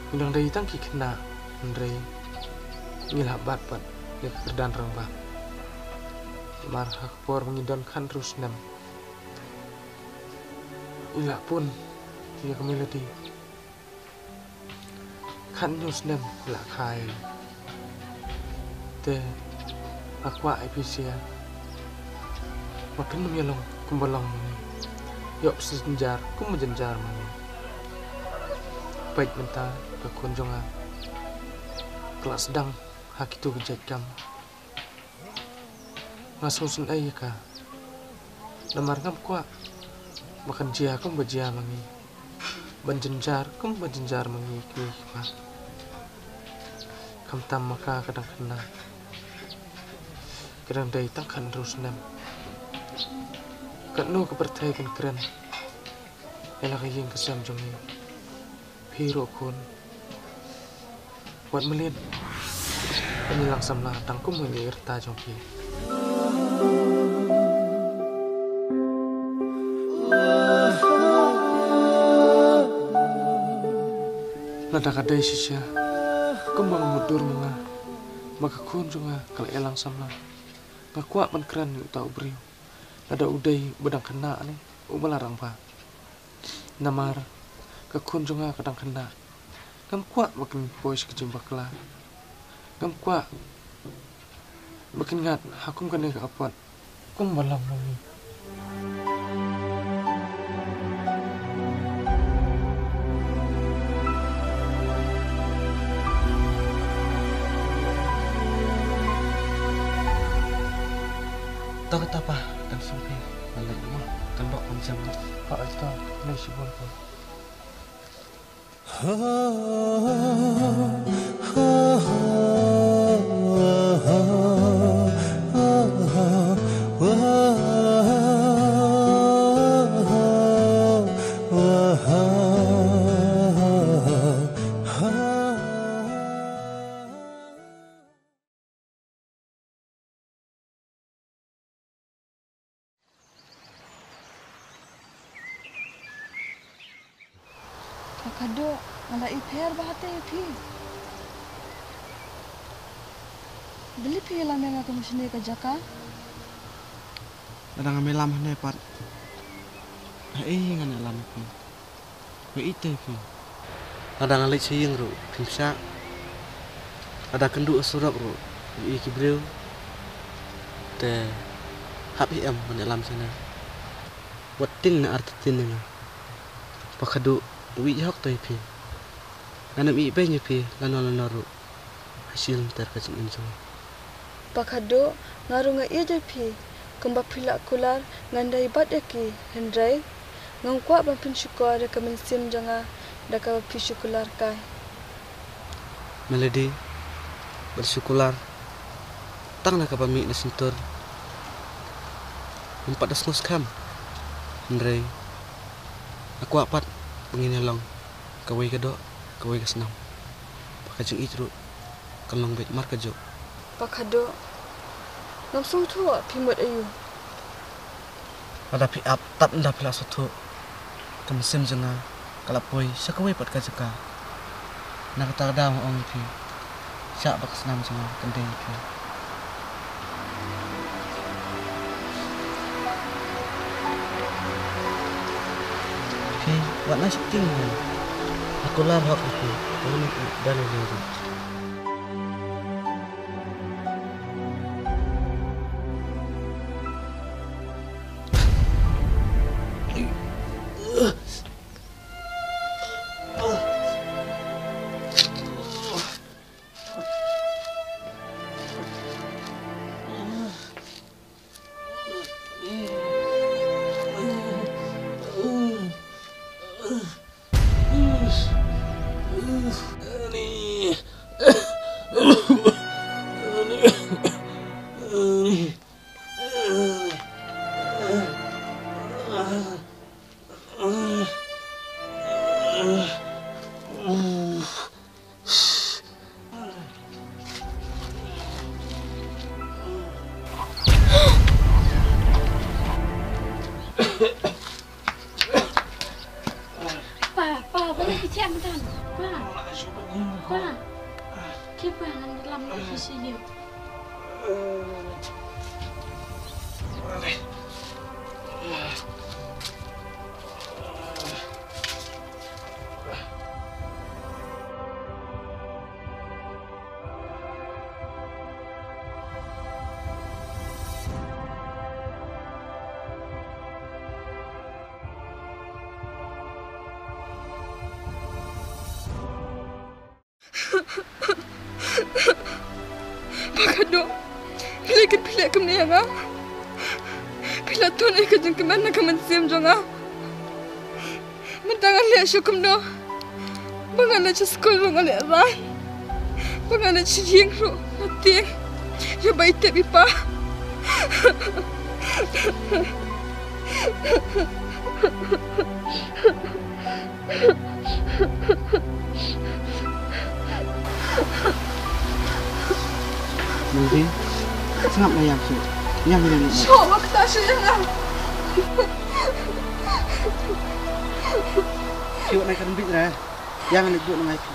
ngi dang dei tang ki khynnah, hynrei ngi la bat pat ïa ka kyrdan rangbah. Namar ha ka por ba ngi don khathynriew snem, ngi la pun ïa ka Melody. Khathynñiew snem la kha ïa ngi. Te nga kwah ïa phi shisha ba phin ym ïalong kumba long ma ngi. Ïoh phi sa jynjar kumba jynjar ma ngi. Peit mynta ka khun jong nga ka la sdang ha kito ki jait kam. Nga sngewsynei ïa ka. Namar ngam kwah ba kan jia kumba jia ma ngi, ban jynjar kumba jynjar ma ngi ki kmie ki kpa. Khamtam ma ka ka dang khynnah, ka dang dei tang khathynriew snem. Katno ka pyrthei kan kren ïa la ka ïing ka sem jong ngi. Phi ruh khun, wat mlien ban ïalang samla tang kum ha ine i rta jong phi. Lada ka dei shisha kumba nga mutdur ma nga ba ka khun jong nga ka la ïalang samla, nga kwah ban kren ïa uta u briew, lada u dei uba dang khynnah ne uba la rangbah. Namar ka khun jong nga ka dang khynnah. Ngam kwah ba kin poi sha ka jingbakla. Ngam kwah ba kin ngat ha kum kane ka apot kumba long ma ngi. To kata pa, kan sngewbha ban leit mo, kan bok kan jam mo. Ha, to, leit shibun ko. Ka khadduh nga la ïapher bha te ïa phi. Balei phi ïalam ïa nga kum shane ka jaka? Lada ngam ïalam hangne pat, haei ngan ïalam ïa phi? Nga ïeit te ïa phi. Lada nga leit sha ïing ruh phim shah. Lada kynduh ha surok ruh, ïohi ki briew, te hap hi em ban ïalam shane. Wat tieng na artatien ïa nga. Pa Khadduh, u ïeit hok to ïa phi. Ngan ym ïeit beiñ ïa phi lano lano ruh ha shi lynter ka jingim jong nga. Pa Khadduh, nga ruh nga ïeit ïa phi. Kumba phi la kular ngan dei bat ïa ki, hynrei ngam kwah ban pynshukor ïa ka mynsiem jong nga da kaba phi shu kular kai. Melody, ban shu kular tang na kaba mih na shyntur, ngam pat da sngewskhem. Hynrei nga kwah pat ba ngin ïa long kawei ka doh, kawei ka snam, ba ka jingïeit ruh kan long beit markajuh. Pa Khadduh, ngam sngewthuh phi mut aïu. Lada phi ap tad ynda phi la sngewthuh, ka mynsiem jong nga ka la poi sha kawei pat ka jaka. Na kata ka daw nga ong ïa phi, shah ba ka snam jong nga kan dei ïa phi. Phi wat nang sheptieng, nga kular hok ïa phi, ngam ïeit da lei lei ruh. Pa, pa, ba la ki thiah mynta. Pa, pa, ki pa ngan lam na ki shi ïa. Pa Khadduh, phi leh kumne ïa nga. Phi la tun ïa ka jingkmen na ka mynsiem jong nga. Mynta ngan leh shuh kumno? Ba ngan leit sha skul ruh nga lehrain. Ba ngan leit sha ïing ruh nga tieng. Ïa ba i tip i pa. Melody, sngap na ïa phi. Ïa ngi na. Shuh, wat kata shuh ïa nga. Phi wat nai ka rymbit re. Ïa nga leit duh na ngai phi.